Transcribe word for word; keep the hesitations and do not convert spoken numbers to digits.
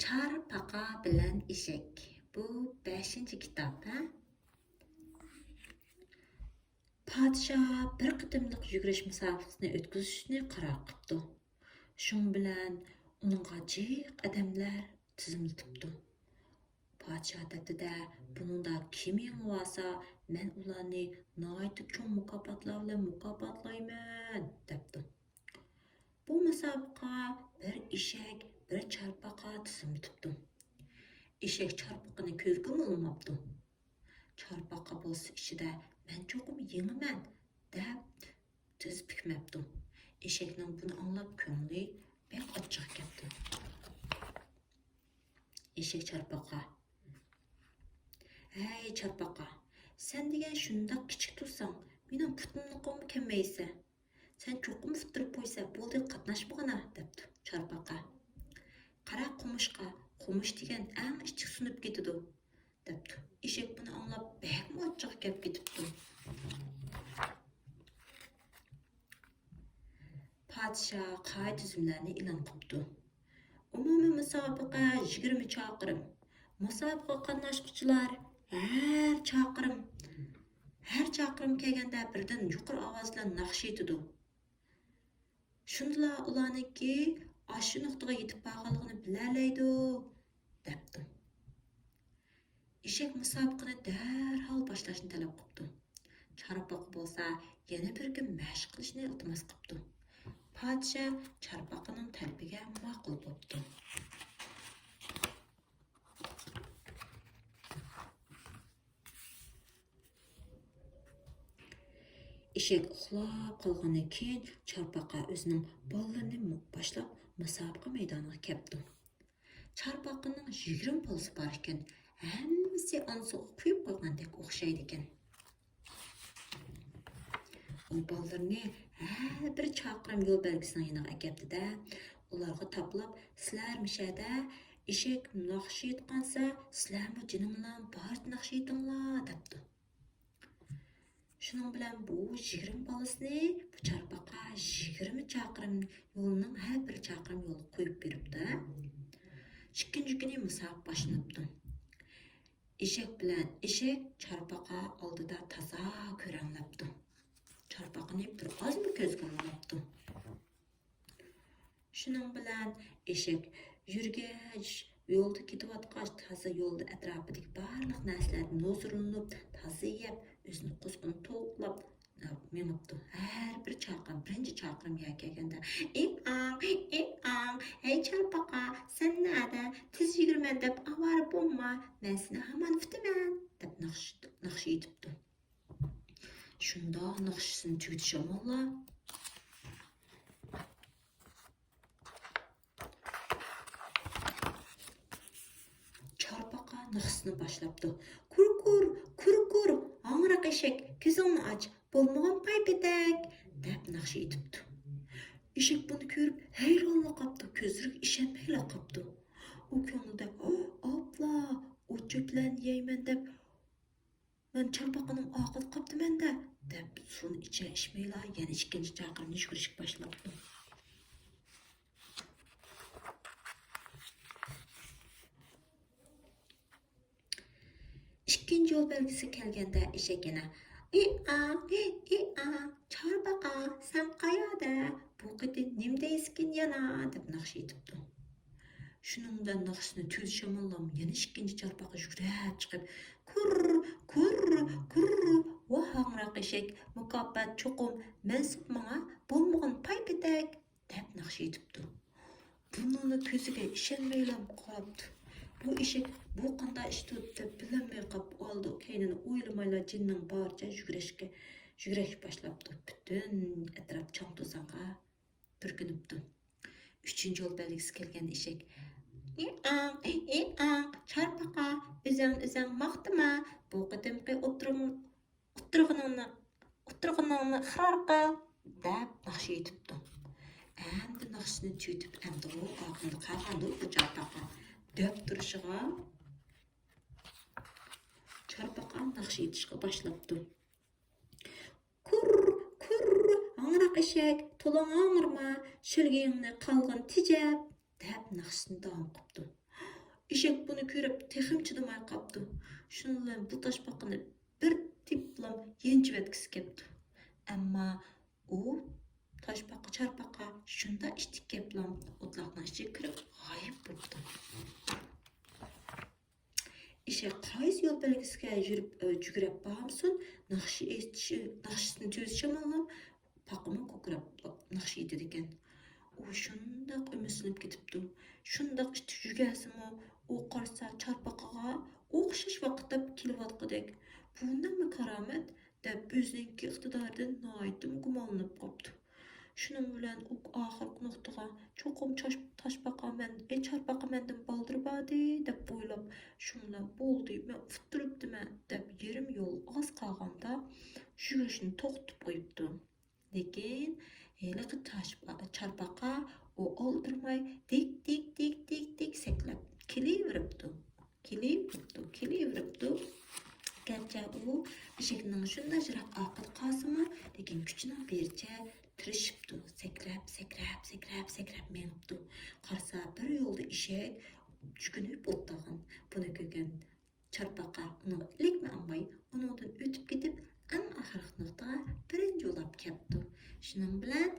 چارپاقا بىلەن ئېشەك. بۇ بەشىنچى كىتاب، ھە؟ پادىشاھ بىر قېتىملىق يۈگۈرۈش مۇسابىقىسىنى ئۆتكۈزۈشنى قارار قىپتۇ. شۇنىڭ بىلەن ئۇنىڭغا جىق ئادەملەر تىزىملىتىپتۇ. پادىشاھ دەپتۇ-دە، بۇنىڭدا كىم يېڭىۋالسا، مەن ئۇلارنى ناھايىتى چوڭ مۇكاپاتلار بىلەن مۇكاپاتلايمەن، دەپتۇ. بۇ مۇسابىقە بىر ئېشەك، بىر چارپاقا تىزىملىتىپتۇ. ئېشەك چارپاقىنى كۆزگىمۇ ئىلماپتۇ. چارپاقا بولسا ئىچىدە، مەن چوقۇم يېڭىمەن، دەپ تىز پۈكمەپتۇ. ئېشەكنىڭ بۇنى ئاڭلاپ كۆڭلى بەك ئاچچىق كەپتۇ. ئېشەك چارپاقا، ھەي چارپاقا، سەن دېگەن شۇنداق كىچىك تۇرساڭ، مېنىڭ پۇتۇملۇقۇمغا كەلمەيسەن. سەن چوقۇم ئۇتتۇرۇپ قويسا بولدى، قاتناشمىغىنا، دەپتۇ چارپاقا. قارا قومۇشقا، قومۇش دېگەن ئەڭ ئىچىگە سۇنۇپ كېتىدۇ، دەپتۇ. ئېشەك بۇنى ئاڭلاپ بەكمۇ ئاچچىقى كەپ كېتىپتۇ. پادىشاھ قائىدە-تۈزۈملەرنى ئېلان قىپتۇ. ئومۇمىي مۇسابىقە يىگىرمە چاقىرىم. مۇسابىقىگە قاتناشقۇچىلار ھەر چاقىرىم، ھەر چاقىرىم كەلگەندە بىردىن يۇقىرى ئاۋاز بىلەن ناخشا ئېيتىدۇ. شۇندىلا ئۇلارنىڭكى ئاشۇ نۇقتىغا يېتىپ بارغانلىقىنى بىلەلەيدۇ، دەپتۇ. ئېشەك مۇسابىقىنى دەرھال باشلاشنى تەلەپ قىپتۇ. چارپاقا بولسا يەنە بىر كۈن مەشىق قىلىشنى ئىلتىماس قىپتۇ. پادىشاھ چارپاقىنىڭ تەلىپىگە ماقۇل بوپتۇ. ئېشەك ئۇخلاپ قالغاندىن كېيىن، چارپاقا ئۆزىنىڭ بالىلىرىنى مۇ-، باشلاپ مۇسابىقە مەيدانىغا كەپتۇ. چارپاقىنىڭ يىگىرمە بالىسى بار ئىكەن، ھەممىسى ئانىسىغا قويۇپ قويغاندەك ئوخشايدىكەن. ئۇ بالىلىرىنى ھەر بىر چاقىرىم يول بەلگىسىنىڭ يېنىغا ئەكەپتۇ-دە، ئۇلارغا تاپىلاپ، سىلەر مۇشەدە ئېشەك ناخشا ئېيتقانسا، سىلەرمۇ جېنىڭلار بار ناخشا ئېيتىڭلار، دەپتۇ. شۇنىڭ بىلەن بۇ يىگىرمە بالىسىنى بۇ چارپاقا يىگىرمە چاقىرىم يولنىڭ ھەر بىر چاقىرىم يولىغا قويۇپ بېرىپتۇ. ئىككىنچى كۈنى مۇسابىقە باشلىنىپتۇ. ئېشەك بىلەن ئېشەك چارپاقا ئالدىدا تازا كۆرەڭلەپتۇ. چارپاقىنى بىر ئازمۇ كۆزگە ئىلماپتۇ. شۇنىڭ بىلەن ئېشەك يۈرگەچ، يولدا كېتىۋاتقاچ، تازا يولدا ئەتراپىدىكى بارلىق نەرسىلەردىن ھۇزۇرلىنىپ، تازا يەپ، ئۆزىنىڭ قۇزغۇنىنى توقلاپ مېڭىپتۇ. ھەر بىر چاقىرىم، بىرىنچى چاقىرىم يەرگە كەلگەندە، ئىئاڭ، ئىئاڭ، ھەي چارپاقا، سەن نەدە؟ تېز يۈگۈرمە دەپ ئاۋارە بولما، مەن سېنى ھامان كۈتىمەن، دەپ ناخشا، ناخشا ئېيتىپتۇ. شۇنداق ناخشىسىنى تۈگىتىشى ئامانلا، چارپاقا ناخشىسىنى باشلاپتۇ. «كۇركۇر، كۇركۇر، ھاڭراق ئېشەك، كۆزۈڭنى ئاچ، بولمىغان پاي پېتەك!» دەپ ناخشا ئېيتىپتۇ. ئېشەك بۇنى كۆرۈپ ھەيرانلا قاپتۇ، كۆزلىرىگە ئىشەنمەيلا قاپتۇ. ئۇ كۆڭلىدە، «ئاپلا، ئوت-چۆپلەرنى يەيمەن دەپ، مەن چارپاقىنىڭ ئارقىدا قاپتىمەن-دە» دەپ، سۇنى ئىچە ئىچمەيلا يەنە ئىككىنچى چاقىرىمنى يۈگۈرۈشكە باشلاپتۇ. ئىككىنچى يول بەلگىسىگە كەلگەندە ئېشەك يەنە، «ئىئا، ئىئا، چارپاقا، سەن قايادا؟ بۇ قېتىم نېمە دەيسىكىن يەنە؟» دەپ ناخشا ئېيتىپتۇ. شۇنىڭ بىلەن ناخشىسىنى تۈگىتىش ئامانلام يەنە ئىككىنچى چارپاقا يۈگۈرۈپ چىقىپ، «كۇر، كۇر، كۇر، ۋاھ ھاڭراق ئېشەك، مۇكاپات چوقۇم مەنسۇپ ماڭا، بولمىغىن پاي پېتەك!» دەپ ناخشا ئېيتىپتۇ. بۇنىڭغا كۆزىگە ئىشەنمەيلا قاپتۇ. بۇ ئېشەك بۇ قانداق ئىشتۇ دەپ بىلەلمەي قاپتۇ. ئالدى كەينىنى ئويلىمايلا جېنىنىڭ بارىچە يۈگۈرۈشكە، يۈگۈرۈشكە باشلاپتۇ. پۈتۈن ئەتراپ چاڭ-توزانغا پۈركىنىپتۇ. ئۈچىنچى يول بەلگىسىگە كەلگەن ئېشەك، «ئىئاڭ، ئىئاڭ، چارپاقا، ئۆزۈڭنى ئۆزۈڭ ماختىما، بۇ قېتىمقى ئۇتتۇرغىنىڭنى، ئۇتتۇرغىنىڭنى ئىقرار قىل» دەپ ناخشا ئېيتىپتۇ. ئەمدى ناخشىسىنى تۈگىتىپ، ئەمدىغۇ ئاخىرىدا قالغاندۇ بۇ چارپاقا دەپ تۇرۇشىغا، چارپاقا ناخشا ئېيتىشقا باشلاپتۇ. «كۇر، كۇر، ھاڭراق ئېشەك، تولا ھاڭرىما، شۆلگىيىڭنى قالغىن تېجەپ» دەپ ناخشىسىنى داۋام قىپتۇ. ئېشەك بۇنى كۆرۈپ تېخىمۇ چىدىماي قاپتۇ. شۇنىڭ بىلەن بۇ تاشپاقىنى بىر تېپىپلام يانچۇۋەتكۈسى كەپتۇ. ئەمما ئۇ تاشپاقا، چارپاقا شۇنداق ئىتتىك كەپلام ئوتلاقنىڭ ئىچىگە كىرىپ غايىب بوپتۇ. ئېشەك قايسى يول بەلگىسىگە يۈرۈپ، ئە، جۈگرەپ بارمىسۇن، ناخشا ئېيتىشى، ناخشىسىنى تۈزىتىشى ماڭىپ، پاقىمۇ كوكۇراپ ناخشا ئېيتىدىكەن. ئۇ شۇنداق ئۈمىدسىزلىنىپ كېتىپتۇ. شۇنداق ئىتتىك يۈگەسىمۇ، ئۇ قارىسا چارپاقىغا ئوخشاش ۋاقىتتا كېلىۋاتقۇدەك. بۇ نېمە كارامەت؟ دەپ ئۆزىنىڭكى ئىقتىدارىدىن ناھايىتىمۇ گۇمانلىنىپ قاپتۇ. شۇنىڭ بىلەن ئۇ ئاخىرقى نۇقتىغا چوقۇم چاش-، تاشپاقا مەن-، ئى، چارپاقا مەندىن بالدۇر باردى دەپ ئويلاپ، شۇنىڭ بىلەن بولدى، مەن ئۇتتۇرۇپتىمەن دەپ يېرىم يول ئاز قالغاندا يۈگۈرۈشنى توختىتىپ قويۇپتۇ. لېكىن ھېلىقى تاشپا-، چارپاقا ئۇ ئالدىرىماي دىك، دىك، دىك، دىك، دىك سەكرەپ كېلىۋېرىپتۇ. كېلىۋېرىپتۇ، كېلىۋېرىپتۇ. گەرچە ئۇ ئېشەكنىڭ شۇنداق يىراق ئارقىدا قالسىمۇ، لېكىن كۈچىنىڭ بېرىچە تىرىشىپتۇ. سەكرەپ، سەكرەپ، سەكرەپ، سەكرەپ مېڭىپتۇ. قارىسا، بىر يولدا ئېشەك چۈكۈنۈپ ئولتۇرغان. بۇنى كۆرگەن چارپاقا ئۇنىڭغا ئىلىكمۇ ئاڭماي، ئۇنىڭدىن ئۆتۈپ كېتىپ، ئەڭ ئاخىرقى نۇقتىغا بىرىنچى بولاپ كەپتۇ. شۇنىڭ بىلەن